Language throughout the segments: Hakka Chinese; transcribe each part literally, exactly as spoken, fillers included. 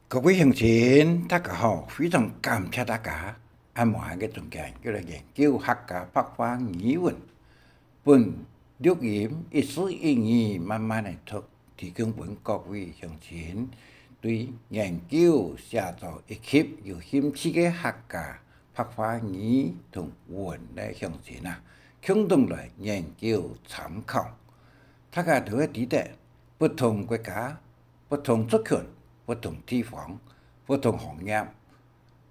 各位鄉親，大家好，非常感謝大家恁無閒个中間，又來研究客家白話語文。本錄音一字一語慢慢仔讀，提供分各位鄉親對研究寫作以及有興趣个客家白話語同文个鄉親啊，共同來研究參考。大家都會知得，不同國家、不同族群、不同地方、不同行業，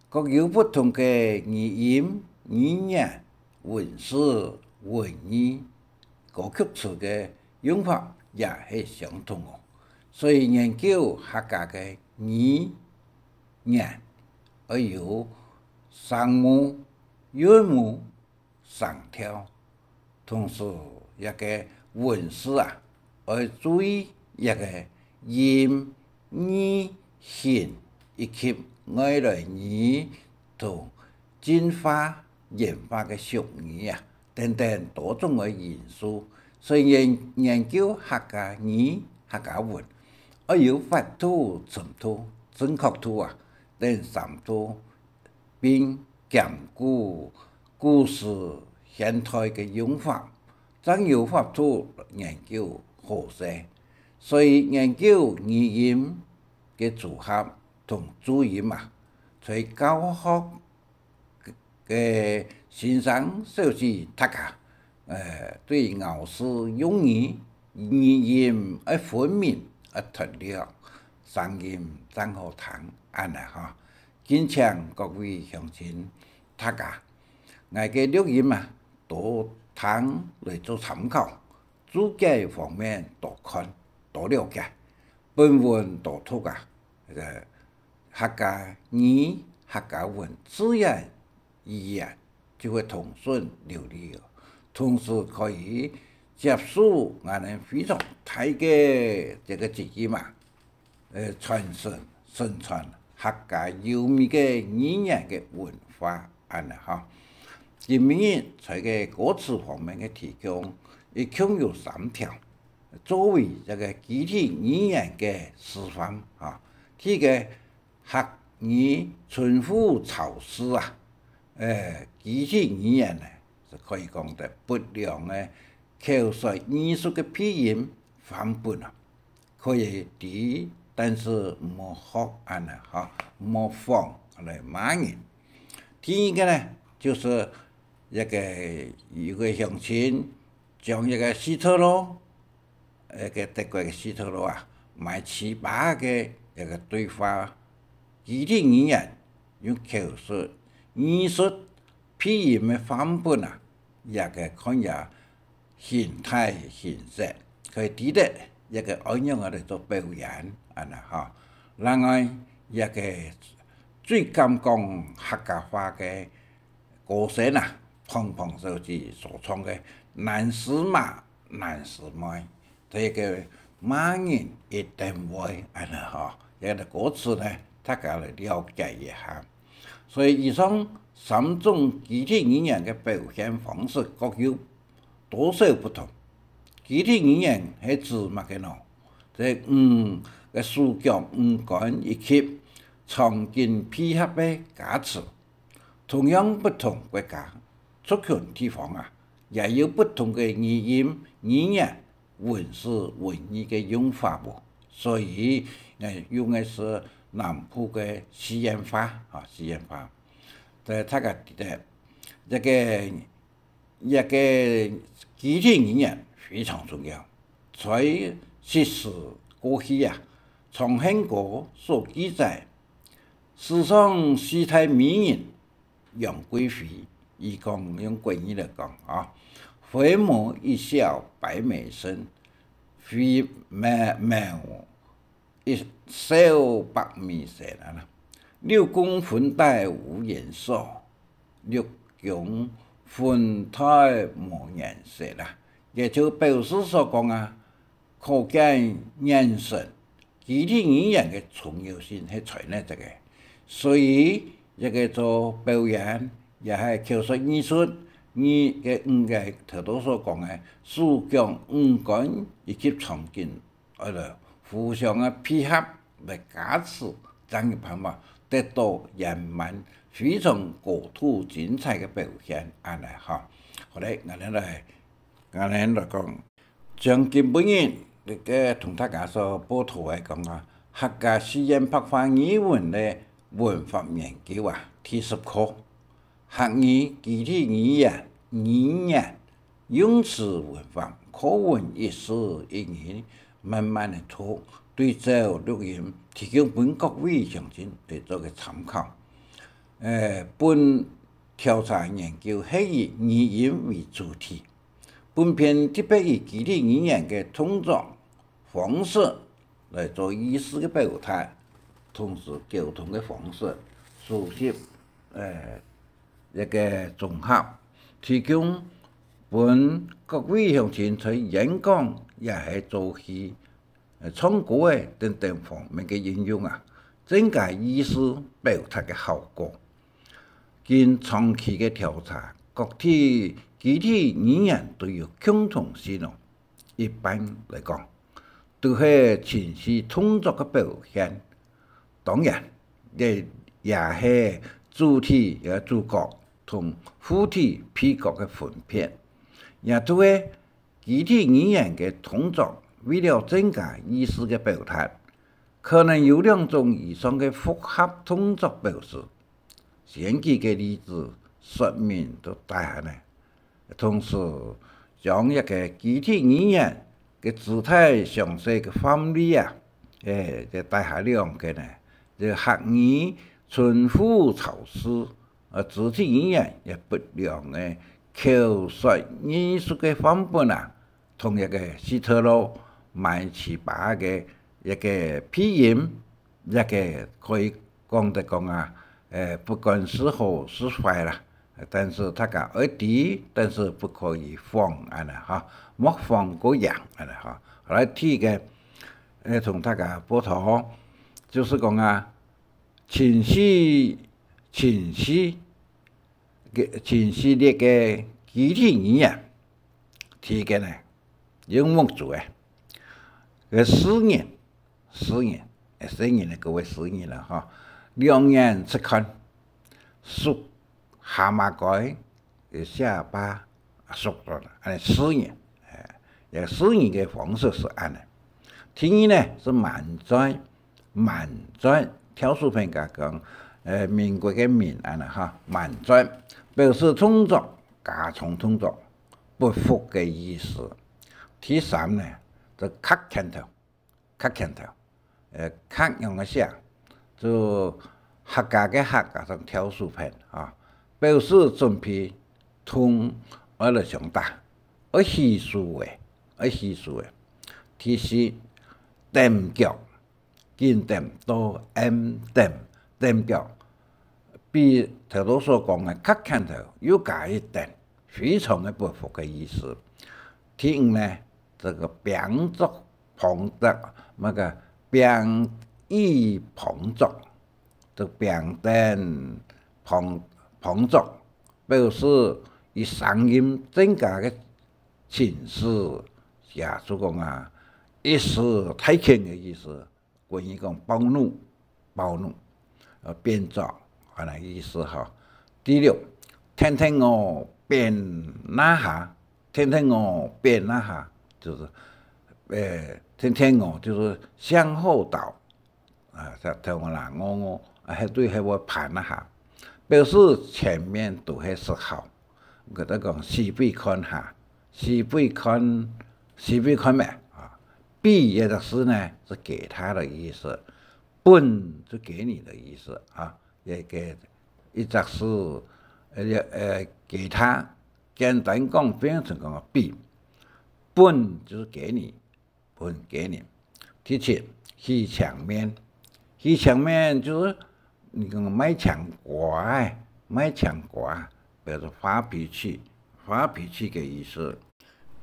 各有不同个語音、語言、文字、文意，歌曲詞个用法也係相同哦。所以研究客家个語言，愛有聲母、韻母、聲調，同時這个文字啊，愛注意這个音、義、形以及外來語同進化、演化个俗語啊，等等多種个因素。所以研，研究客家語、客家文，愛有法度、程度、正確度啊，等三度，並兼顧古時現代个用法，正有法度研究好勢。所以研究語音个組合同注音啊，在教學个先生小姐大家，呃，對咬字用語、語音愛分明、愛脱略，聲音正好聽，恁呢吼。敬請各位鄉親大家，𠊎个錄音啊，多聽來做參考，註解方面多看、多了解，本文多讀啊，呃，客家語、客家文自然語言就會通順流利哦，同時可以接受𠊎等非常大个這个責任嘛，呃，傳承、承傳客家優美个語言个文化，恁呢吼。今晡日在个歌詞方面个提供，一共有三條，作為這个肢體語言个示範啊。第一个，客語稱呼造字啊，呃，肢體語言呢，係可以講得不良个口說藝術个鼻音範本啊，可以知，但是毋好學恁呢吼，毋好仿來罵人。第二个呢，就係一个有个鄉親將一个希特勒，一个德國个希特勒啊，賣粢粑个一个對話，肢體語言用口述藝術鼻音个範本啊，這个看也形態形式，可以知得這个愛仰仔來做表演，恁呢吼。另外，這个最敢講客家話个歌星啊，芳芳小姐所唱个《男司馬男司妹》，這个罵人一定會，恁呢吼。這个歌詞呢，大家來了解一下。所以以上三種肢體語言个表現方式各有多少不同。肢體語言係指麼个呢？這五个手腳、五官以及場景配合个加持。同樣不同國家、族群、地方啊，也有不同个語音、語言、文字、文意个用法哦。所以，呃，用个係南部个四縣話啊，四縣話。在大家知得，這个 這个肢體語言非常重要。在昔時過去啊，長恨歌所記載，史上四大美人楊貴妃，佢講用國語來講啊，飛眉一笑百媚生，飛眉，眉 一笑百媚生啊啦。六宮粉黛無顏色，六宮粉黛無顏色啦。也就表示所講啊，可見眼神，肢體語言个重要性係在哪這个。所以，這个做表演，也係口述藝術，你个，嗯，个頭頭所講个手腳、五官以及場景， 愛來互相个配合，來加持正一盤嘛，得到圓滿，非常高度精彩个表現，恁呢吼。好咧，𠊎等來，𠊎等來講，將今晡日這个同大家所報導个講啊，客家四縣白話語文个文法研究啊，第十課，客語、肢體語言、語言、 用詞文法，課文一字一語，慢慢仔讀，對照錄音，提供分各位鄉親來做个參考。呃，本調查研究係以語音為主題，本篇特別以肢體語言个動作、方式來做意思个表達，同時溝通个方式，收集，呃，一个綜合，提供分各位鄉親在演講也係做戲、呃，唱歌个等等方面个應用啊，增加意思表達个效果。經長期个調查，各地肢體語言都有共同性哦。一般來講，都係情緒動作个表現。當然，這也係主體个主角同副體配角个分別。也就係肢體語言个動作，為了增加意思个表達，可能有兩種以上个複合動作表示。先舉个例子說明就大下呢。同時，將一个肢體語言个姿態詳細个範例啊，誒，這大下兩个呢，這客語稱呼、造字，呃，肢體語言也不良个口說藝術个範本啊，同一个希特勒、買糍粑个一个配音， 這个可以講得講啊，呃，不管是好是壞啦，但是大家愛知，但是不可以仿，恁呢哈，莫仿過樣，恁呢哈。好，來第一个，呃，同大家報導，就是講啊，情緒，情緒，个情緒力个肢體語言，第一个呢，用目珠个，个視認， 視認，誒，視認呢，各位視認啦，吼。兩眼直看，縮下巴蓋，誒，下巴縮落來，恁呢視認，誒，這个視認个方式係恁呢。第二呢，係慢轉，慢轉，挑書片家講，誒，民國个民，恁呢哈，慢轉，表示動作，加重動作，不服个意思。第三呢，係磕拳頭。 磕拳頭，呃，磕仰般寫，就客家个客加上挑手片啊，表示準備動，愛來相打，愛起手个，愛起手个。第四，踮腳，緊踮到暗踮，踮腳，比頭先所講个磕拳頭又加一踮，非常个不服个意思。第五呢， 這个拚桌旁桌，麼个拚椅旁桌，這拚凳旁，旁桌，表示以聲音增加个情緒，也就講啊，一時大權个意思。 國語講暴怒，暴怒，呃，變作，恁呢意思吼。第六，跈跈我，跈那下，跈跈我，跈那下，就係，呃，跈跈我，就係向後倒，啊，像頭啦，我，我，啊，該對該會盤那下，表示前面都係食好。 𠊎兜講四圍看下，四圍看，四圍看咩？啊，比這隻字呢，係給他的意思，分就給你的意思啊。這个一隻字，呃，呃，給他，簡單講，變成講比，分就係給你， 分个人。第七，起青面。起青面就係你講賣青瓜个，賣青瓜，表示發脾氣，發脾氣个意思。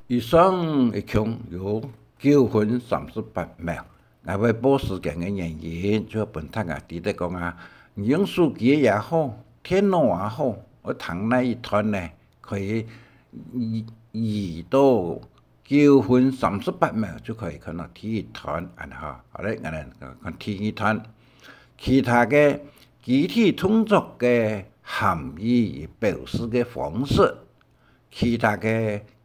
以上一共有九分三十八秒，𠊎為報時間个原因，就分大家知得講啊，你用手機也好，電腦也好，愛聽哪一段呢，可以移，移到 九分三十八秒就可以看到第一段，恁呢吼。好咧，𠊎兜看第二段。其他个肢體動作个含義與表示个方式，其他个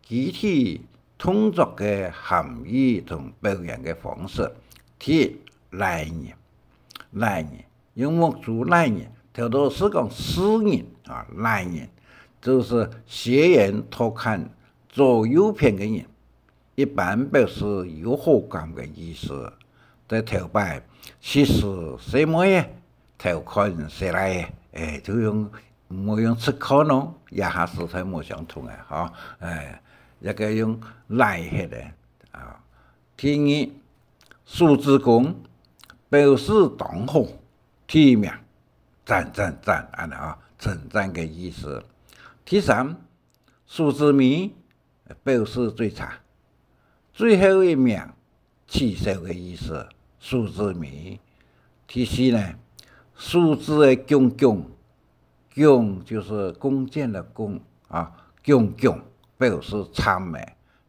肢體動作个含義同表現个方式。第一，拉人，拉人，用目珠拉人，頭頭係講視人啊，拉人，就係斜眼偷看左右片个人。 一般表示有好感个意思。在頭擺，食細妹仔，偷看細倈仔，欸，就用，毋會用直看哦，這下時代無相同个，吼，欸，這个用拉㧒个，啊。第二，手指公，表示當好，第一名，讚讚讚，恁呢啊，稱讚个意思。第三， 手指尾，表示最差。最後一名，恥笑个意思，手指尾。第四呢，手指个弓弓，弓就係弓箭个弓啊，弓弓，表示慘个，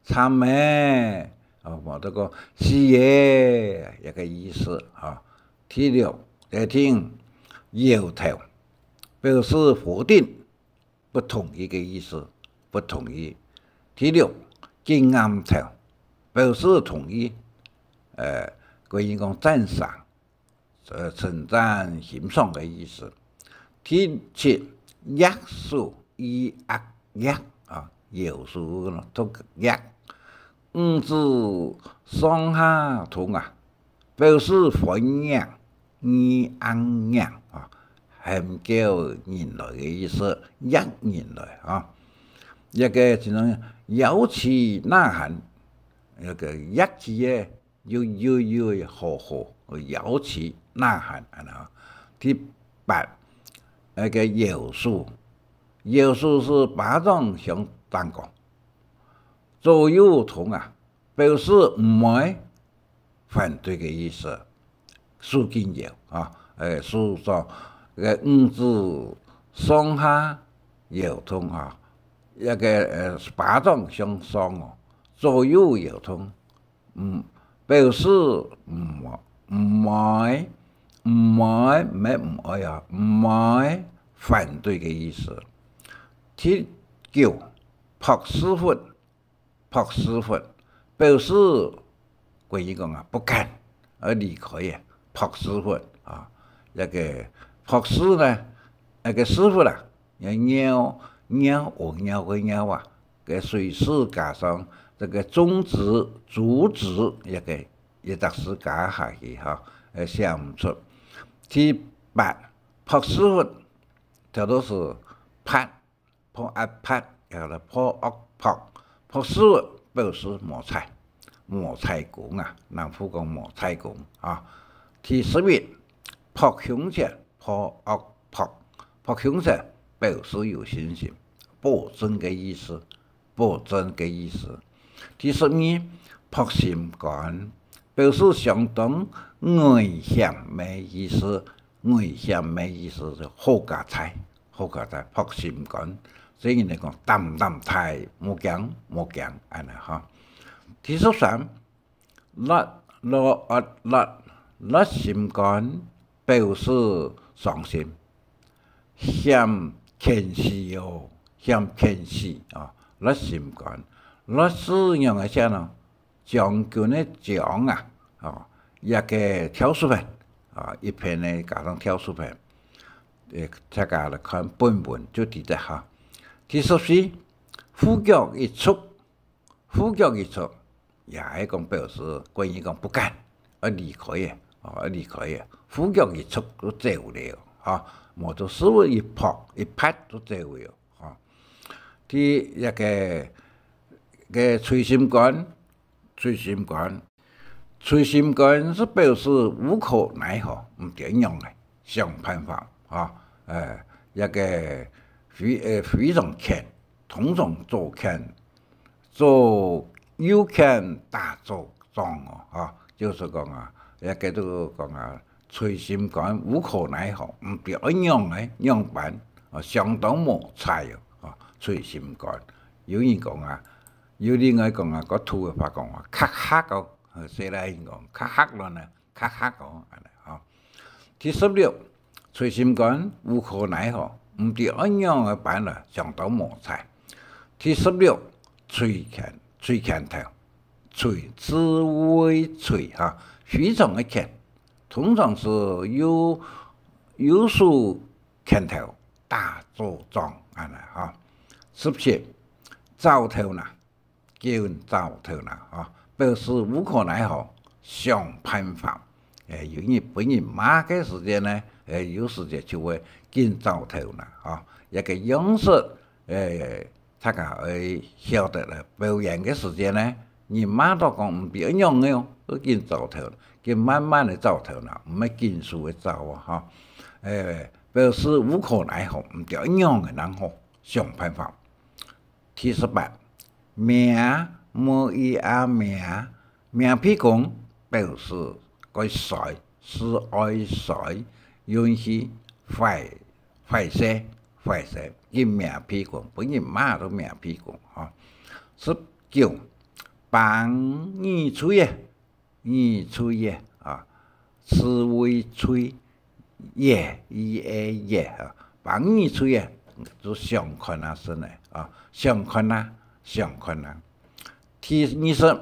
慘个，啊，或者講死个，一个意思啊。第六，來聽，搖頭，表示否定， 不同意个意思，不同意。第六，金頷頭，表示同意，呃，國語講讚賞，呃，稱讚、欣賞个意思。第七，擛手，E X擛啊，搖手，讀擛。 五指上下動啊，表示歡迎、迎、迎啊，喊叫人來个意思，迎人來啊。這个就像搖旗吶喊，這个擛旗仔，呦呦呦，好好，搖旗吶喊，恁呢啊。第八，該个搖手，搖手係巴掌向頂高， 左右動啊，表示毋會反對个意思。手緊搖啊，欸，手上个五指上下搖動啊，這个，呃，巴掌向上哦，左右搖動，嗯，表示毋，毋會，毋會，毋係毋愛啊，毋會反對个意思。第九，拍屎朏， 拍屎朏，表示國語講啊，不幹，愛離開啊，拍屎朏啊。這个拍屎呢，該个屎朏啊，尿，尿，屙尿个尿啊，个水字加上這个中指、足指，這个一隻字加下去哈，呃，寫毋出。第八，拍屎朏，頭頭係拍， 拍啊拍，然後呢，拍惡拍，拍屎朏表示無彩，無彩工啊，南部講無彩工啊。第十一，拍胸前，拍惡拍，拍胸前表示有信心，保證个意思，保證个意思。第十二，拍心肝，表示相當危險个意思， 危險个意思係好佳哉，好佳哉，拍心肝。所以人講，膽膽大，莫驚，莫驚，恁呢哈。第十三，辣，落，辣，辣，辣心肝，表示傷心，險譴死哦，險譴死啊，辣心肝。辣字仰仔寫呢？ 將軍个將啊，哦，這个跳字片，啊，一片呢加上跳字片，呃，大家來看本文就知得哈。第十四，褲腳一觸，褲腳一觸，也係講表示，國語講不幹，愛離開个，哦，愛離開个，褲腳一觸就走了，哈，無就屎朏一拍，一拍就走了，哈。第一个，个捶心肝， 捶心肝。捶心肝係表示無可奈何，毋知仰仔，想辦法，哈，呃，這个非，呃，非常譴，通常做譴，做又譴打早仗哦，哈，就係講啊，這个就講啊，捶心肝，無可奈何，毋知愛仰仔，仰般，啊，相當無彩哦，啊，捶心肝。有人講啊， 有另外講啊，个土个話講啊，卡卡哦，呃，細倈人講，卡卡咯呢，卡卡哦，恁呢吼。第十六，捶心肝，無可奈何，毋知愛仰仔辦來，想到無彩。第十六，捶拳，捶拳頭，捶，自謂捶哈，非常个拳，通常係右，右手拳頭打左掌，恁仔哈。十七，抓頭那， 緊抓頭那，吼，表示無可奈何，想辦法。欸，有日分人罵个時節呢，欸，有時節就會緊抓頭那，吼。這个樣式，欸，大家愛曉得了，表演个時節呢，人罵到講毋知愛仰仔哦，愛緊抓頭，緊慢慢个抓頭那，毋係緊手个抓哦，吼。欸，表示無可奈何，毋知愛仰仔正好，想辦法。 第十八，摸，摸一下摸，摸鼻公，表示該衰，係愛衰，運氣壞，壞勢，壞勢，緊摸鼻公，分人罵都摸鼻公，吼。十九，挷耳垂仔， 耳垂仔啊，自謂垂，仔，E A仔啊，挷耳垂仔，就想看啊，係呢啊，想看啊，想看啊。第二十，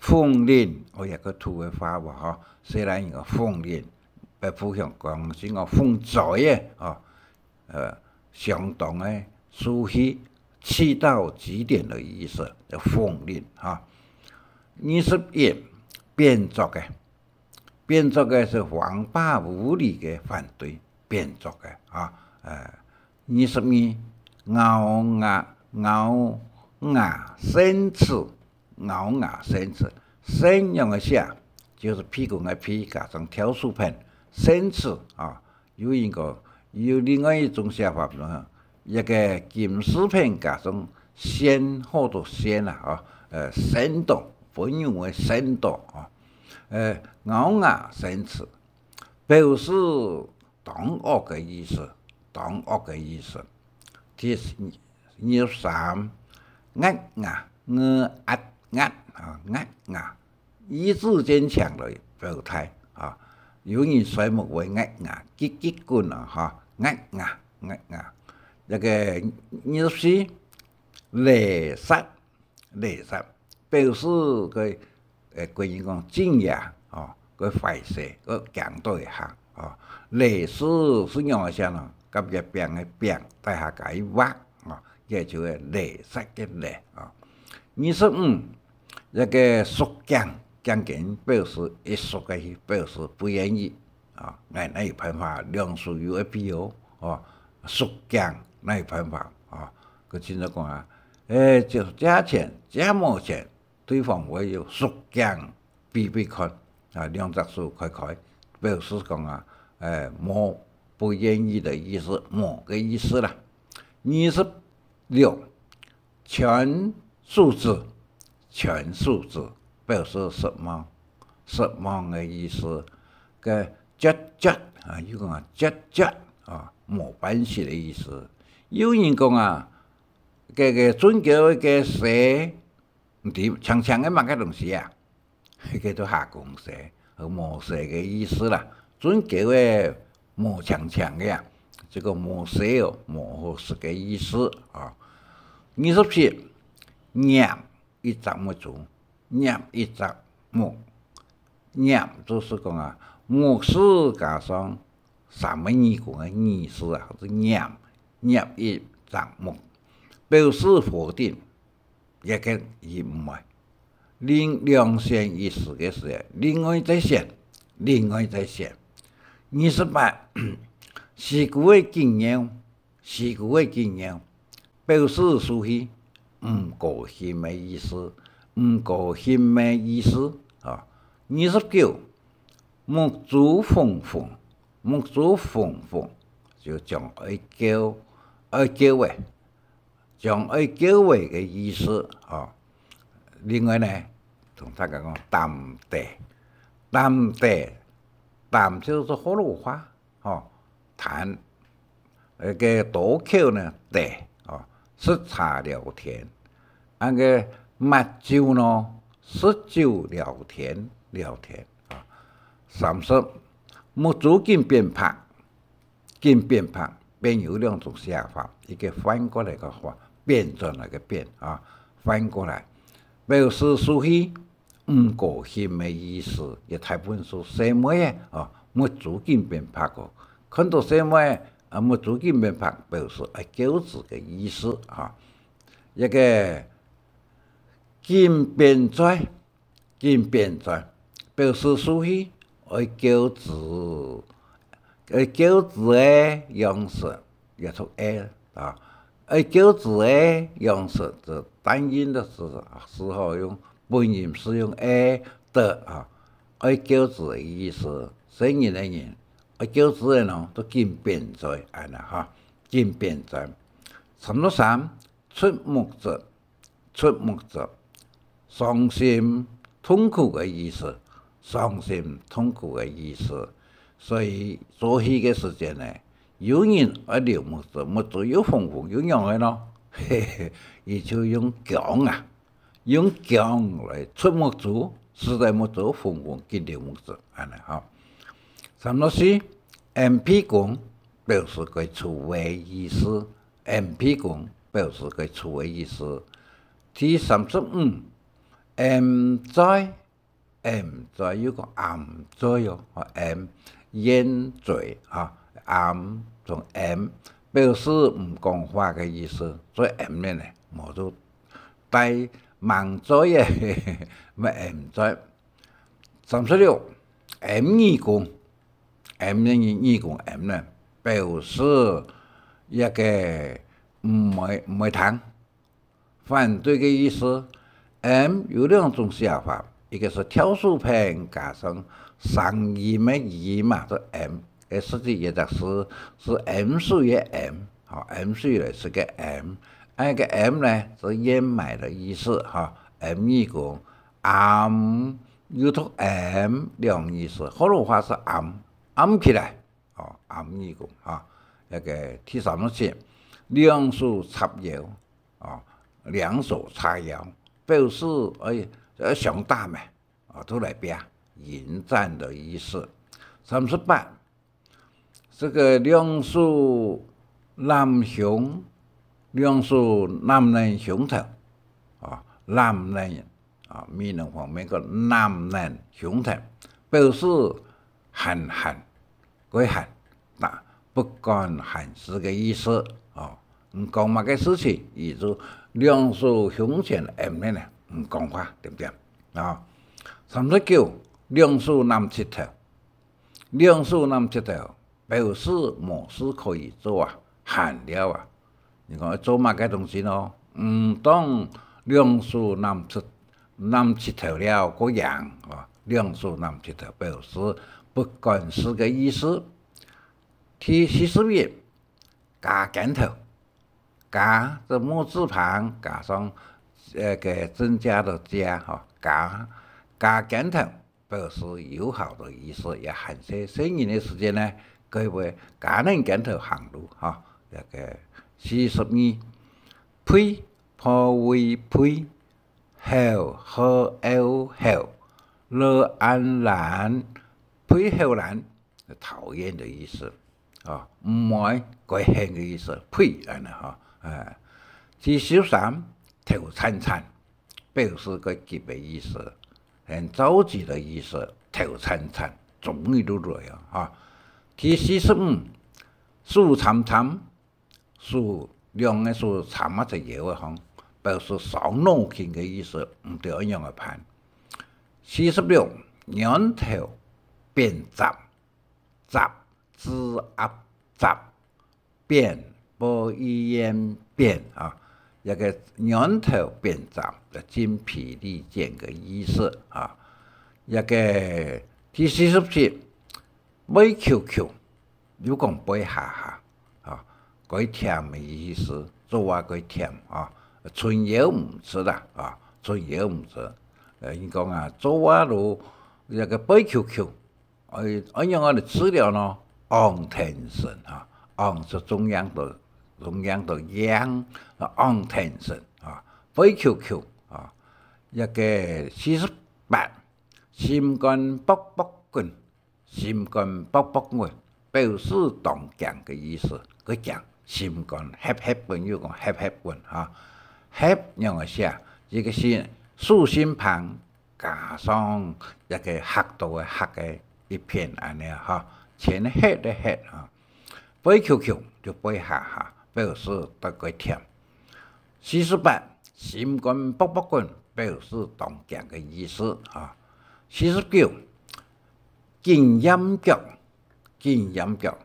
鳳麟，哦，這个土个話哦，吼，細漢人个鳳麟，北部鄉講係講鳳嘴仔啊， 呃，相當个受氣，氣到極點的意思，叫鳳麟哈。二十一，扁足个，扁足个係橫霸無理个反對，扁足个哈。呃，二十二，咬牙，咬牙生齒， 咬牙生齒，生仰仔寫，就係鼻公个鼻加上挑手旁，生齒啊。有人講，有另外一種寫法呢，一个金字旁加上仙，好多仙啊，吼，呃，仙到，溫柔个仙到啊，呃，咬牙生齒。 表示當惡个意思，當惡个意思。第二十三，齧牙，呃，齧，齧啊，齧牙，意志堅強來表態啊。有人睡目會齧牙，激激滾啊，哈，齧牙，齧牙。這个二十四，泥石， 泥石，表示个，呃，國語講盡也，吼，个壞勢，个驚到一下，吼。泥石係仰仔寫呢？甲一柄个柄，底下加一畫，吼，這就係泥石个泥，吼。二十五，這个縮頸，頸根表示一縮个，表示不願意。 啊，𠊎哪有辦法，兩手有一比哦，哦，縮頸哪有辦法，哦，佢真正講啊，欸，就借錢，借無錢，對方會有縮頸比比看，啊，兩隻手開開，表示講啊，欸，無，不願意的意思，無个意思啦。二十六， 全手指，全手指，表示失望，失望个意思。个絕絕啊，又講啊，絕絕啊，無辦法个意思。有人講啊，个，个唇膏个色，毋知青青个麼个東西啊？ 該个都下公色，無色个意思啦。唇膏个無青青个啊，這个無色哦，無好食个意思啊。二十七，拈一隻目珠，拈一隻目，拈就係講啊，目視加上三个耳公个耳視啊，或者拈，拈一隻目，表示否定。 這个佢毋愛。另，兩選一時个時，另外再選，另外再選。二十八，死痀个緊拗，死痀个緊拗，表示受氣，毋高興个意思，毋高興个意思，吼。二十九，目珠紅紅，目珠紅紅，就將愛叫，愛叫个， 將愛叫个个意思，吼。另外呢，同大家講，談得，談得，談就係學老話，吼，談，該个多口呢，得，吼，食茶聊天。恁个，乜酒呢，食酒聊天，聊天，吼。三十，目珠緊變白，緊變白，變有兩種寫法，一個反過來个話，變轉來个變啊，反過來，表示受氣、毋高興个意思。這大部分係細妹仔哦，目珠緊變白哦，看到細妹仔啊，目珠緊變白，表示愛噭眵个意思啊。這個緊變嘴， 緊變嘴，表示受氣，愛噭眵，愛噭眵个樣式，也讀愛啊，愛噭眵个樣式，就單音个時，時候用本音係用愛个啊，愛噭眵个意思，細人个人，愛噭眵个呢，都緊變嘴，恁呢哈，緊變嘴。三六三，出目汁， 出目汁，傷心、痛苦个意思，傷心、痛苦个意思。所以做戲个時間呢，有人愛流目汁，目汁又紅紅又樣个咯，嘿嘿，佢就用薑啊，用薑來出目汁，使得目汁紅紅緊流目汁，恁呢哈。三六四，掩鼻公，表示該臭个意思。 掩鼻公表示該臭个意思。第三十五，掩嘴，掩嘴又講掩嘴哦，哦，掩，掩嘴啊，掩同掩，表示毋講話个意思。嘴掩呢，無就戴盲嘴个，乜掩嘴。三十六，掩耳公，掩呢，耳公掩呢，表示一個毋會，毋會聽， 反對个意思。掩有兩種寫法，一個係挑手旁加上聲音个音嘛，就掩。該實際也就係，係掩水个掩，吼，掩水來食个掩。啊，該掩呢，係掩埋个意思，吼，掩耳公，掩又讀掩兩意思。學老話係掩，掩起來，吼，掩耳公，吼。該個第三個字，兩手叉腰， 哦，兩手叉腰，表示，哎，呃，相打咩，哦，都來拚，迎戰的意思。三十八，這個兩手攬胸，兩手攬等胸頭，哦，攬等，哦，美濃方面个攬等胸頭，表示閒閒， 該閒，打，不管閒事个意思，哦。你講麼个事情，佢就兩手胸前掩等呢，毋講話，對毋對？啊，三十九，兩手攬膝頭，兩手攬膝頭，表示無事可以做啊，閒了啊。 你講愛做麼个東西呢？毋當兩手攬膝，攬膝頭了，過贏，哦，兩手攬膝頭表示不管事个意思。第四十一，加肩頭，加，這木字旁加上，呃，个增加的加，吼，加，加肩頭， 表示友好的意思，也還係細人个時間呢，佢會加等肩頭行路，吼。這個四十二，呸，破位呸，吼，吼，嗷，吼，落頷顳，呸吼顳，討厭的意思，啊，毋愛，該恨个意思，呸，恁呢，吼，哎。第十三，頭顫顫， 表示个急个意思，很着急的意思，頭顫顫，終於都來啊，哈。第四十五，手參參，手，兩個手參啊在腰个項，表示傷腦筋个意思，毋知愛仰仔辦。四十六，仰頭變雜，雜，字鴨，雜， 變，播一言變啊，這個仰頭變雜，就精疲力盡个意思啊。這個第四十七，背虯虯，又講背下下啊，該忝个意思，做啊該忝啊，伸腰毋直啦啊，伸腰毋直。呃，人講啊，做啊都這個背虯虯， 愛，愛仰般來治療呢？往騰身哈，往就中央个，中央个央，往騰身哈，背虯虯哈。這個四十八，心肝噗噗滾，心肝噗噗滾，表示當驚个意思。佢驚，心肝㧡㧡滾，又講㧡㧡滾哈。㧡仰仔寫？一个心，豎心旁，加上一个嚇到个嚇个一片恁呢哈，全㧡个㧡哈。背翹翹就背下下，表示得个甜。四十八，心肝噗噗滾，表示當驚个意思哈。四十九，緊閹腳，緊閹腳，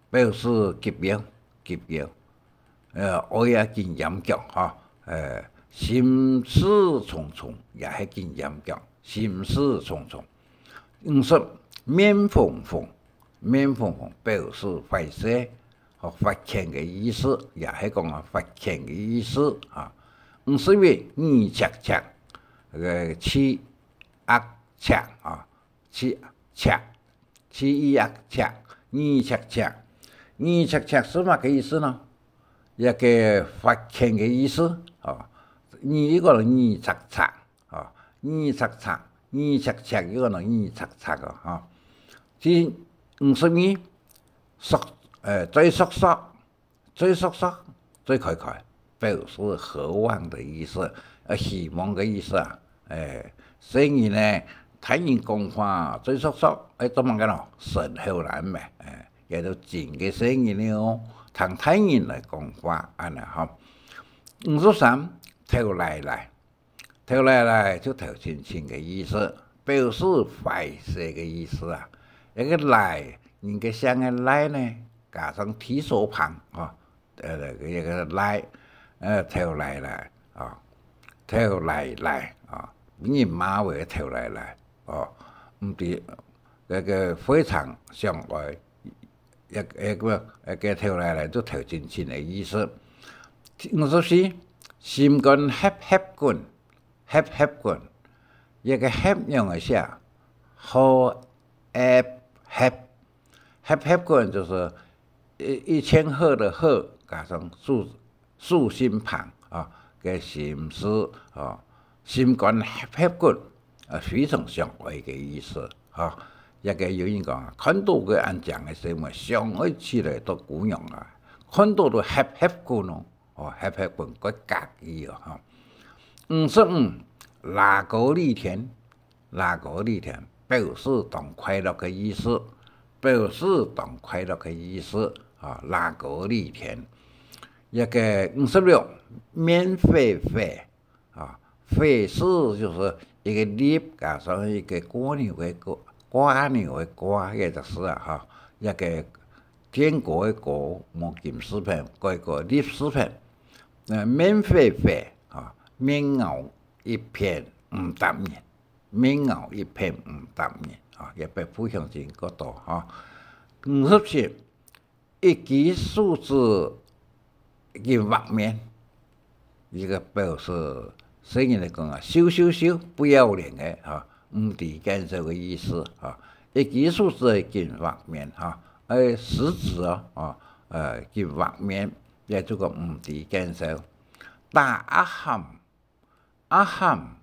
表示急尿，急尿。呃，哀啊緊閹腳哈，呃，心事重重，也係緊閹腳，心事重重。五十，面紅紅，面紅紅表示壞勢，吼，發譴个意思，也係講啊發譴个意思啊。五十一，耳赤赤，呃，齒齧赤啊，齒赤，齒齧赤，耳赤赤，耳赤赤係麼个意思呢？一个發譴个意思啊。耳，一个耳赤赤， 吼，耳赤赤，耳赤赤，有个人耳赤赤个吼。第五十二，縮，呃，嘴縮縮，嘴縮縮，嘴開開，表示渴望的意思，呃，希望个意思啊。哎，所以呢，大人講話嘴縮縮，哎，做麼个咯？神後難咩？哎，也都真个細人了哦，聽大人來講話，恁呢吼。五十三，頭犁犁， 頭犁犁就頭青青个意思，表示壞勢个意思啊。一个犁，人个姓个犁呢，加上提手旁，吼，呃，一个犁，呃，頭犁犁，啊，頭犁犁，啊，人罵話个頭犁犁，哦，毋知，該个非常相愛， 一，一个，一个頭犁犁就頭青青个意思。五十四，心肝㧡㧡滾，㧡㧡滾，一个㧡仰仔寫？好，㧡，㧡，㧡㧡滾就係一，一千赫的赫，加上豎，豎心旁啊，个心事啊，心肝㧡㧡滾，啊，非常相愛个意思啊。也个有人講啊，看到个恁靚个細妹，想愛起來做姑娘啊，看到都㧡㧡滾哦，哦，㧡㧡滾，過合意哦，吼。五十五，拉歌犁田， 拉歌犁田，表示當快樂个意思，表示當快樂个意思，啊，拉歌犁田。一个五十六，面火火，啊，火字就係一个立加上一个掛牛个掛，掛牛个掛，該隻字啊，哈，一个天國个國，無金字邊，改个立字邊。呃，面火火，啊，面熬一片毋答應。 面熬一片毋答應，啊，也被不相信个多哈。五十七，一支手指緊畫面，一个表示細人來講啊，羞羞羞，不要臉个哈，毋知見笑个意思哈。一支手指緊畫面哈，哎，食指哦，啊，呃，緊畫面，也就講毋知見笑。打阿喊， 阿喊，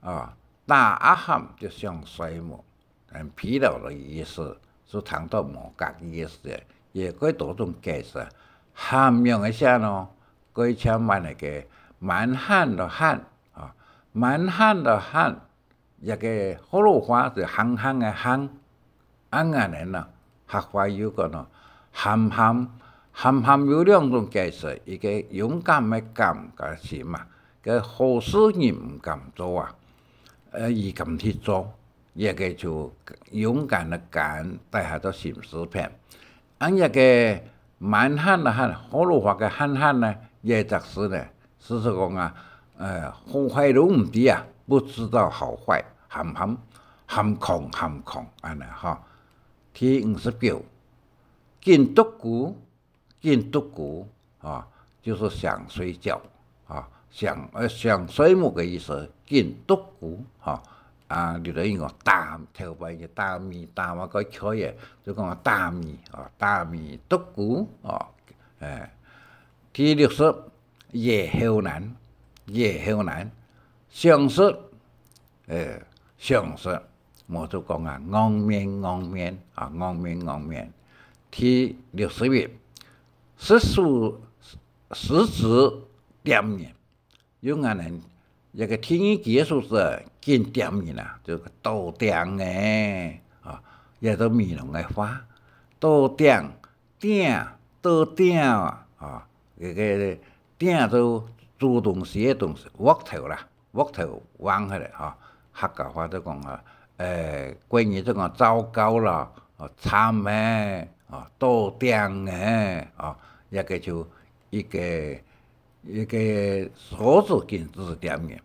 啊，打阿喊就想睡目，很疲勞的意思，就聽到無覺意思，也可以多種解釋。喊仰仔寫呢？可以像滿个，滿漢个漢，啊，滿漢个漢，一个學老話就行行个行， 恁樣呢，客話有講哦，喊喊，喊喊有兩種解釋，一个勇敢个敢个心啊，个好事人毋敢做啊，呃，佢敢去做，這个就勇敢个敢，底下做心字邊。恁這个滿漢个漢，學老話个漢漢呢，這隻字呢， 就係講啊，呃，好壞都毋知啊，不知道好壞，喊喊，喊狂喊狂，恁呢哈。第五十九，緊啄龜，緊啄龜，啊，就係想睡覺，啊，想，呃，想睡目个意思，緊啄龜，哈。啊，你等於講打，頭擺个打咪，打嘛个缺个，就講打咪，啊，打咪啄龜，啊，哎。第六十， 夜後難，夜後難，想食，呃，想食，無就講啊，戇面戇面啊，戇面戇面。第六十一，食素，食指點人。有人呢，一个第二句个數字緊點人啊，就到頂欸，啊，也就美濃个話，到頂，頂，到頂啊，啊，這个頂就煮東西个東西，鑊頭啦，鑊頭橫起來哈。客家話就講啊，誒，國語就講糟糕啦，啊，慘欸，啊，到頂欸，啊，這个就一个 一个手指緊指點人。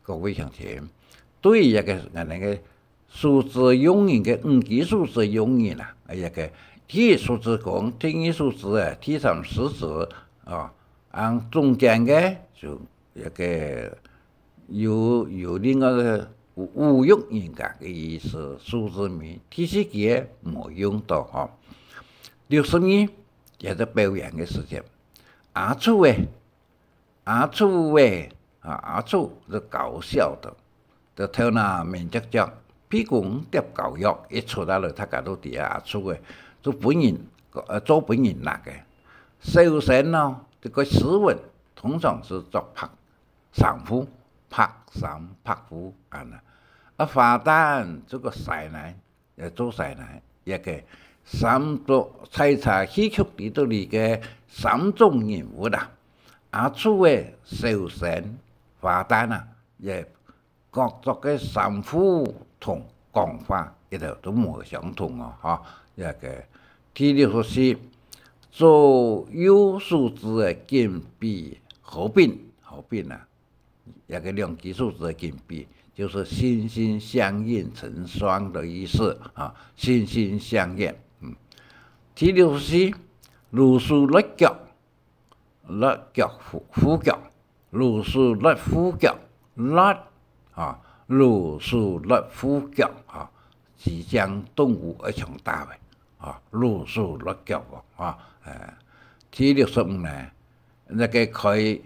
各位鄉親，對於這个𠊎等个數字用人个五句數字用人啊，這个第一手指公，第二手指欸，第三食指啊，啊中間个就這个有，有另外个侮，侮辱人家个意思，數字尾，第四句無用到吼。六十二，也係表演个時節，阿祖欸， 阿祖欸，啊，阿祖就搞笑个，就頭那面赤赤，鼻公貼膏藥，一出來了，大家都知啊，阿祖欸，就分人，呃，做分人罵个。小生咯，這个斯文，通常係著白衫褲，白衫白褲恁呢。啊，花旦這个細人， 也做出來，這个三種，在這戲曲裡肚裡个三種人物啊，阿祖欸，小生，花旦啊，也各著个衫褲同講話，一兜都無相同哦，吼。這个第六十四，左右手指个緊比，合併，合併啊， 這个兩句數字个緊比，就係心心相印成雙个意思啊，心心相印。嗯。第六十四，摎手摎腳，摎腳護，護腳，摎手摎護腳，摎，啊，摎手摎護腳啊，幾種動物愛相打个啊，摎手摎腳哦，啊，誒，第六十五呢， 該个開，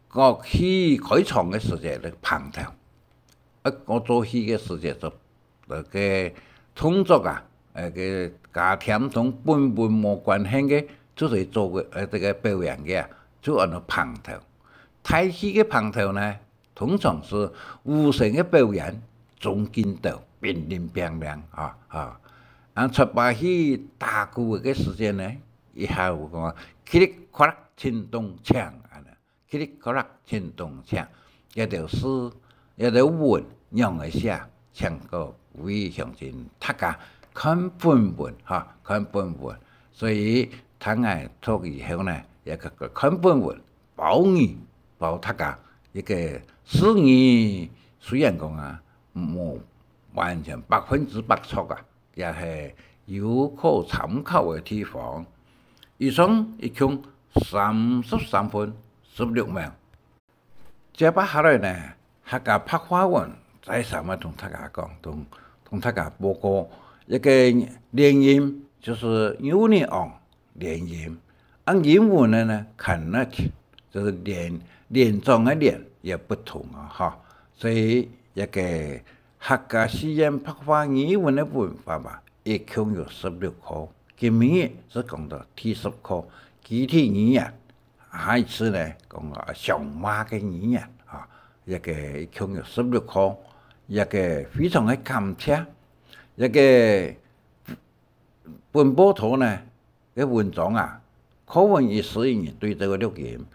國戲開場个時節，該个棚頭。啊，𠊎做戲个時節就，該个動作啊，呃，該个加添同本本無關係个，就係做个，呃，這个表演个啊，就安到棚頭。大戲个棚頭呢，通常係武生个表演，中間兜乒鈴乒鈴啊，啊。啊，出把戲打鼓个時節呢，一下有講，噼里啪啦，震動鏘，恁呢。 噼里啪啦，震動鏘，這兜字，這兜文仰仔寫，請各位鄉親大家看本文哈，看本文。所以聽𠊎讀以後呢，也去看本文，包你，包大家，這个字義雖然講啊，無完全百分之百著啊， 也係有可參考个地方。以上一共三十三分十六秒。接下來呢，客家白話文再三个同大家講，同，同大家報告，一个連音就係牛耳王連音，啊，英文个呢，connect，就係連，連長个連，也不同啊，哈。所以一个 客家四縣白話語文个文法嘛，一共有十六課，今晡日係講到第十課，肢體語言，下一次呢，講啊，像話个語言啊，這个一共有十六課，這个非常个感謝，這个 本報導呢，个文章啊，課文一十一人對這个錄音，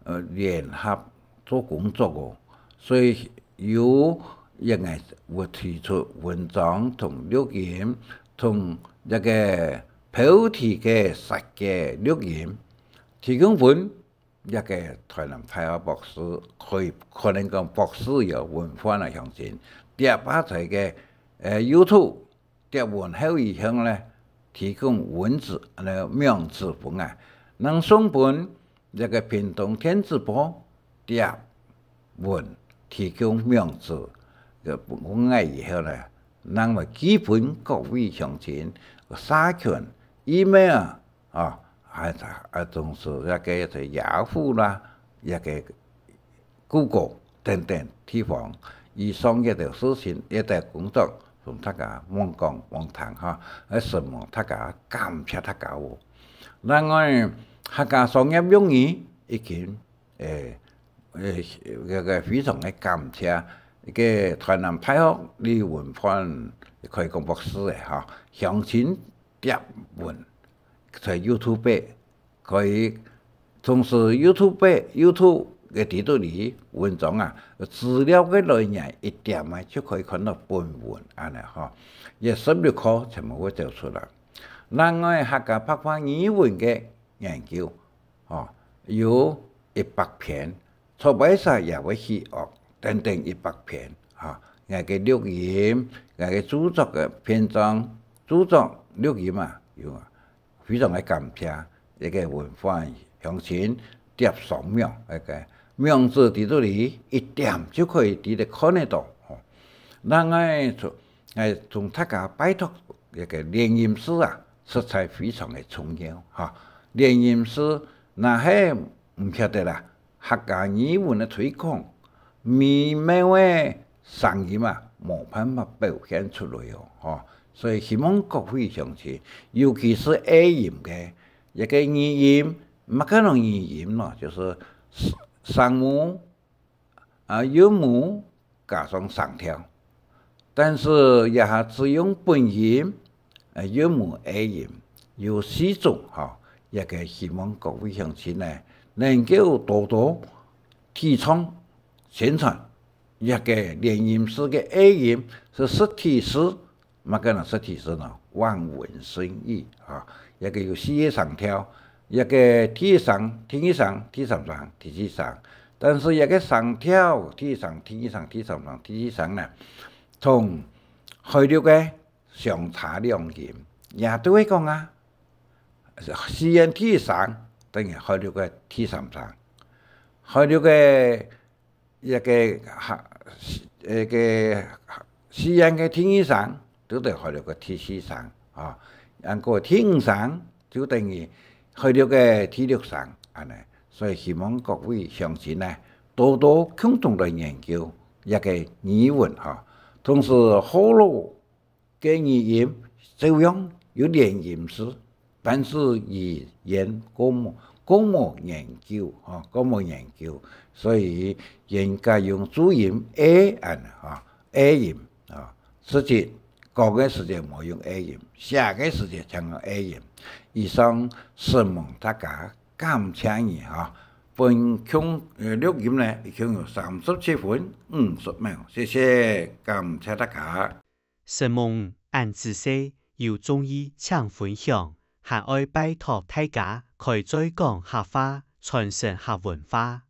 呃，聯合做工作哦。所以有一个會提出文章同錄音，同這个標題个設計錄音，提供分 這个臺南大學博士，可以可能講博士有文化个鄉親，貼下在个，呃，YouTube貼文後以後呢，提供文字，呃，網址分𠊎，能送分這个屏東電子報貼文，提供網址，呃，分𠊎以後呢，能會寄分各位鄉親，社群、email， 啊，啊，啊，總是這个在Yahoo啦，這个Google等等地方，以上這兜事情，這兜工作，同大家望講望聽哈，來承蒙大家，感謝大家哦。另外，客家商業用語已經，誒，誒，這个非常个感謝，一个台南大學李文煥開講博士个哈，鄉親貼文在YouTube 可以同時YouTube，YouTube个底肚裡文章啊，資料个來源一點啊，就可以看到本文恁呢吼。也十六課全部會走出來。另外，客家白話語文个研究，吼，有一百篇，出版社也會去學，等等一百篇，吼。𠊎个錄音，𠊎个著作个篇章，著作錄音啊，有啊。 非常个感謝，這个文煥鄉親貼上網，這个網址底肚裡一點就可以直接看得到吼。另外，從，𠊎同大家拜託這个連音字啊，實在非常个重要哈。連音字若係毋曉得啦， 客家語文个推廣，微妙个聲音啊，無辦法表現出來哦，吼。所以希望各位鄉親，尤其是A音个，一个語音，麼个樣語音咯，就係聲母啊，韻母加上聲調。 但是這下只用本音，呃，韻母A音，有四種吼，這个希望各位鄉親呢，能夠多多提倡宣傳。這个連音字个A音係實體字，麼个呢實體字呢？望文生義啊，這个有四个聲調，這个第一聲、第二聲、第三聲、第四聲。但是這个聲調，第一聲、第二聲、第三聲、第四聲呢， 同海陸个相差兩音，也就係講啊，四縣第一聲等於海陸个第三聲，海陸个一个哈，一个四縣个第二聲，就等於海陸个第四聲啊，然後第五聲就等於海陸个第六聲，恁呢。所以希望各位鄉親呢，多多共同來研究這个語文哈。同時，學老个語音照樣有連音字，但是語言過無，過無研究哈，過無研究，所以應該用注音A恁呢哈，A音啊，實際講个時節無用A音，寫个時節正用A音。以上承蒙大家，感謝你哈。本共，呃，錄音呢，一共有三十七分五十秒，謝謝，感謝大家。承蒙恁仔細，有中意請分享，還愛拜託大家開嘴講客話，傳承客文化。